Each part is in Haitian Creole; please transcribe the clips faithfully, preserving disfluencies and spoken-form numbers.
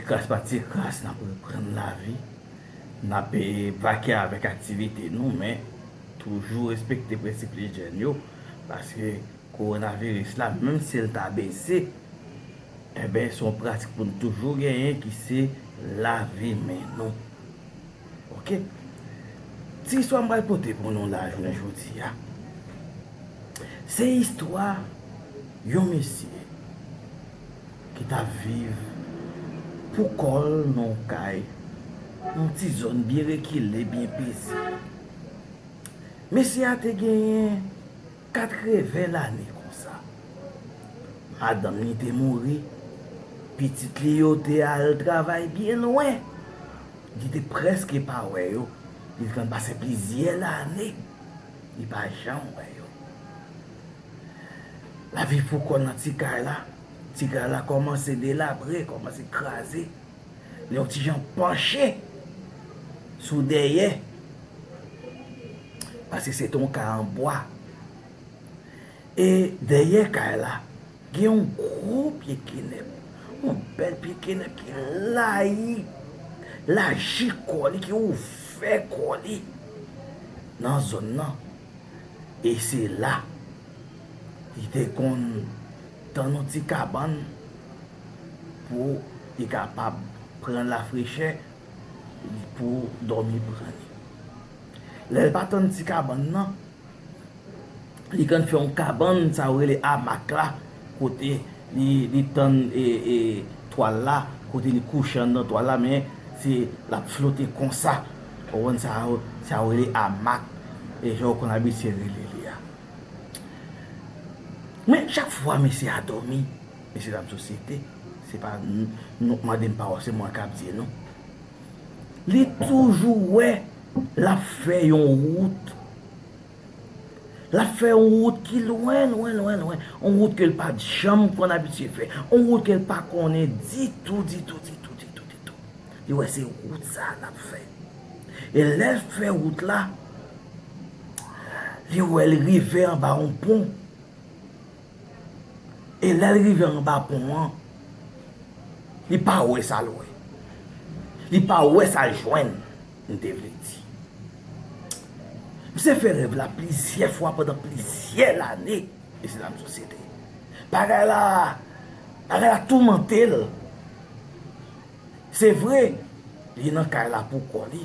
Kras pa ti kras, n ap reprann lavi. N ap, eh, vake avèk aktivite nou, men toujou respekte prensip lijyèn yo, paske kowonaviris la, menm si l ta bese, enben, se yon pratik pou n toujou genyen ki se lave men nou. Oke? Ti istwa m pral pote pou nou la jounen jodi a, se istwa yon mesye ki t ap viv pou kò l nan yon kay, yon ti zòn byen rekile, byen peze. Mesye a te genyen katreven lane konsa. Madanm li te mouri, pitit li yo te al travay byen lwen. Li te prèske pa wè yo. Li te konn pase plizyè lane, li pa janm wè yo. L ap viv pou kò l nan ti kay la. Ti kay la kòmanse delabre, kòmanse kraze. Li yon ti jan panche sou dèyè, paske se te yon kay an bwa. E dèyè kay la, gen yon gwo pye kenèp, yon bèl pye kenèp ki layi, laji kò li, ki ouvè kò li nan zòn nan. E se la, li te konn tann yon ti kabann pou li kapab pran lafrechè, pou dòmi pran li. Lè l pa tann ti kabann nan, li konn fè yon kabann, sa yo rele amak la, kote li, li tann, e, e, twal la, kote li kouche anndan twal la, men se, l ap flote konsa. Ou konprann sa, sa yo rele amak, e jan yo konn abitye rele li a. Men chak fwa mesye a dòmi, mesye dam sosyete, se pa n-, nou mande m pawòl, se mwen k ap di nou. Li toujou wè l ap fè yon wout. L ap fè yon wout ki lwen, lwen, lwen, lwen. Yon wout ke l pa t janm konn abitye fè. Yon wout ke l pa konnen ditou, ditou, ditou, ditou, ditou. Li wè se wout sa a l ap fè. E lè l fè wout la, li wè l rive anba yon pon. E lè l rive anba pon an, li pa wè sa l wè. Li pa wè sa l jwenn, m te vle di. Misye fè rèv la plizyè fwa pandan plizyè lane, mesye dam sosyete. Bagay la, bagay la toumante l. Se vre, li nan kay la pou kò li.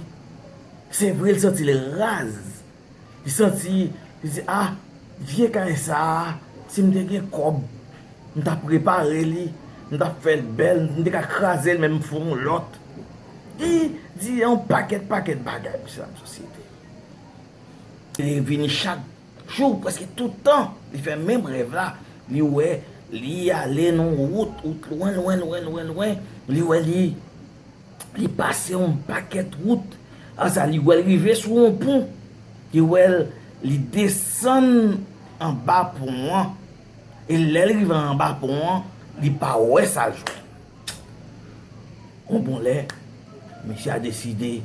Se vre, l santi l raz. Li santi, li di, "Ah, vye kay sa a, si m te gen kòb, m t ap repare li, m t ap fè l bèl, m te ka kraze l, men m fè yon lòt." Li di yon pakèt, pakèt bagay, mesye dam sosyete. Li vini chak jou, prèske tout tan, li fè menm rèv la. Li wè, li ale nan wout, wout lwen, lwen, lwen, lwen, lwen. Li wè li, li pase yon pakèt wout. Apre sa, li wè l rive sou yon pon. Li wè l, li desann anba pon an. E lè l rive anba pon an, li pa wè sa l jwenn. Yon bon lè, misye a deside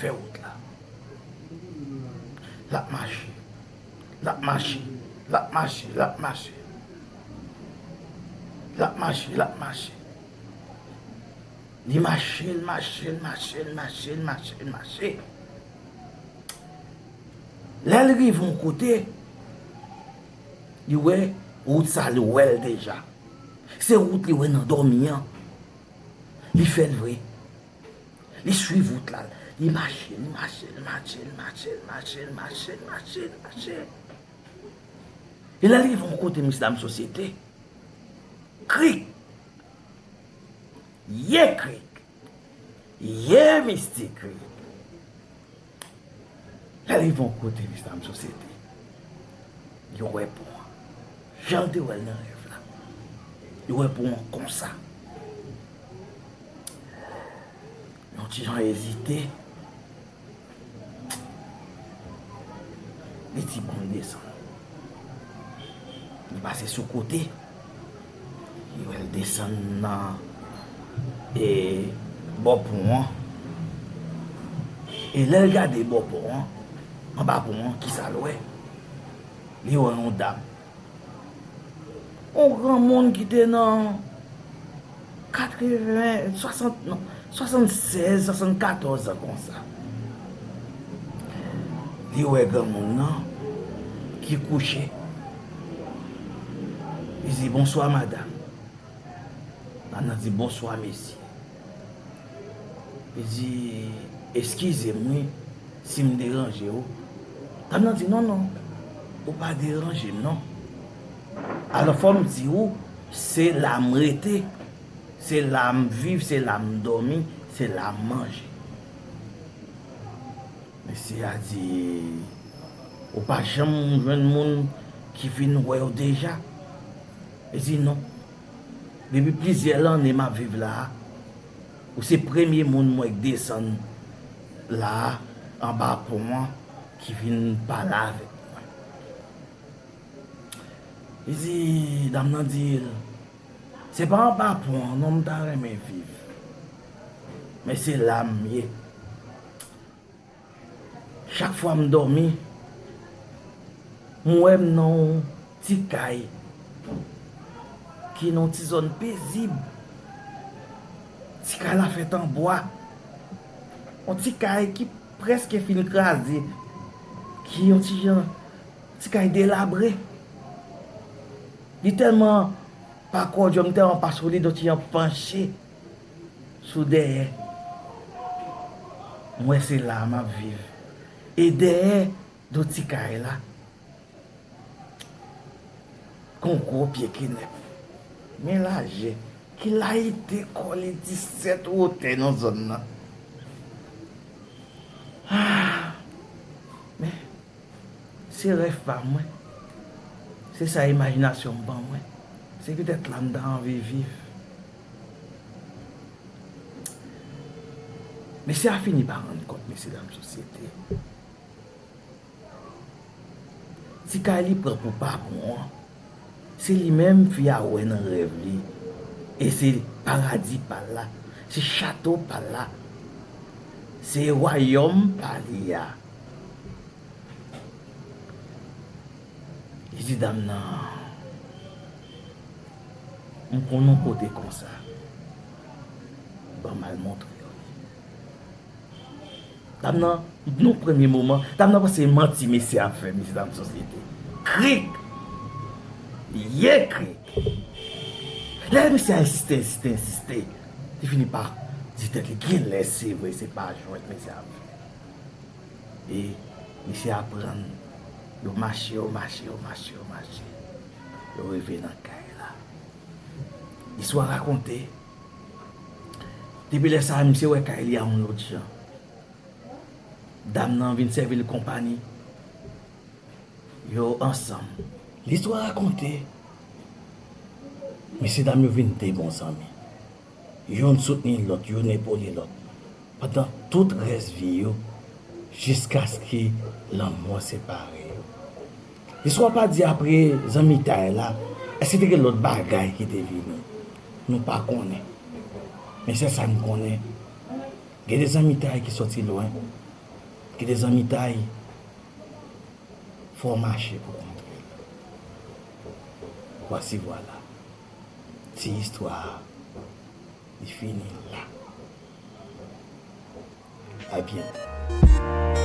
fè wout la. L ap mache. L ap mache. L ap mache. L ap mache. L ap mache. L ap mache. Li mache, l mache, l mache, l mache, l mache, l mache. Lè l rive yon kote, li wè wout sa, li wè l deja. Se wout li wè nan dòmi an. Li fè l vre. Li swiv wout la. Li mache, li mache, li mache, li mache, li mache, li mache, li mache, li mache. E lè l rive yon kote, mesye dam sosyete, krik! Ye krik! Ye mistik krik! Lè l rive yon kote, mesye dam sosyete, li wè pon an. Jan l te wè l nan rèv la. Li wè pon an konsa. Yon ti jan ezite. Li di, "Bon, m desann." Li pase sou kote. Li wè l desann nan, e, bò pon an. E lè l gade bò pon an, anba pon an, kisa l wè? Li wè yon dam. Yon granmoun ki te nan katreven, swasant, non, swasannsèz, swasannkatòz an konsa. Li wè granmoun nan ki kouche. Li di, "Bonswa, madanm." Dam nan di, "Bonswa, mesye." Li di, "Eskize m, wi, si m deranje w." Dam nan di, "Non, non, ou pa deranje m, non. Alò, fò m di w, se la m rete, se la m viv, se la m dòmi, se la m manje." Mesye a di, "Ou pa janm jwenn moun ki vin wè w deja?" Li di, "Non. Depi plizyè lannen m ap viv la a, ou se premye moun m wè k desann la a, anba pon an, ki vin pale avèk mwen." Li di, dam nan di l, "Se pa anba pon an non m ta renmen viv, men se la m ye. Chak fwa m dòmi, m wè m nan yon ti kay ki nan yon ti zòn pezib. Ti kay la fèt an bwa. Yon ti kay ki prèske fin kraze, ki yon ti jan, ti kay delabre. Li tèlman pa kòdyòm, tèlman pa solid, yon ti jan panche sou dèyè. M wè se la a m ap viv. E dèyè do ti kay la, gon gwo pye kenèp, men lajè, ki layite kò li disèt wotè nan zòn nan. Ah, men se rèv pa mwen. Se sa imajinasyon m ban mwen. Se petèt la m ta anvi viv." Mesye a fini pa rann kont, mesye dam sosyete. Ti kay li pran pou pa bon an, se li menm fi a wè nan rèv li. E se paradi pa l la, se chato pa l la, se wayòm pa li a. Li di dam nan, "M konn yon kote konsa. Ban m al montre w li." Dam nan, nan premye moman, dam nan panse se manti mesye a ap fè, mesye dam sosyete. Krik! Ye krik! Lè mesye a ensiste, ensiste, ensiste, li fini pa di tèt li, "Genlè se vre, se pa jwèt mesye a ap fè." E mesye a pran l, yo mache, yo mache, yo mache, yo mache. Yo rive nan kay la. Istwa rakonte, depi lè sa a, misye wè kay li a yon lòt jan. Dam nan vin sèvi l konpayi. Yo ansanm. Istwa rakonte, mesye dam yo vin de bon zanmi. Youn soutni lòt, youn epole lòt, pandan tout rès vi yo, jiskaske lanmò separe yo. Istwa pa di apre zanmitay la, èske te gen lòt bagay ki te vini? Nou pa konnen. Men sèl sa n konnen, gen de zanmitay ki sòti lwen, gen de zanmitay fò w mache pou kontre l. Vwasi vwala, ti istwa a, li fini la. A byento.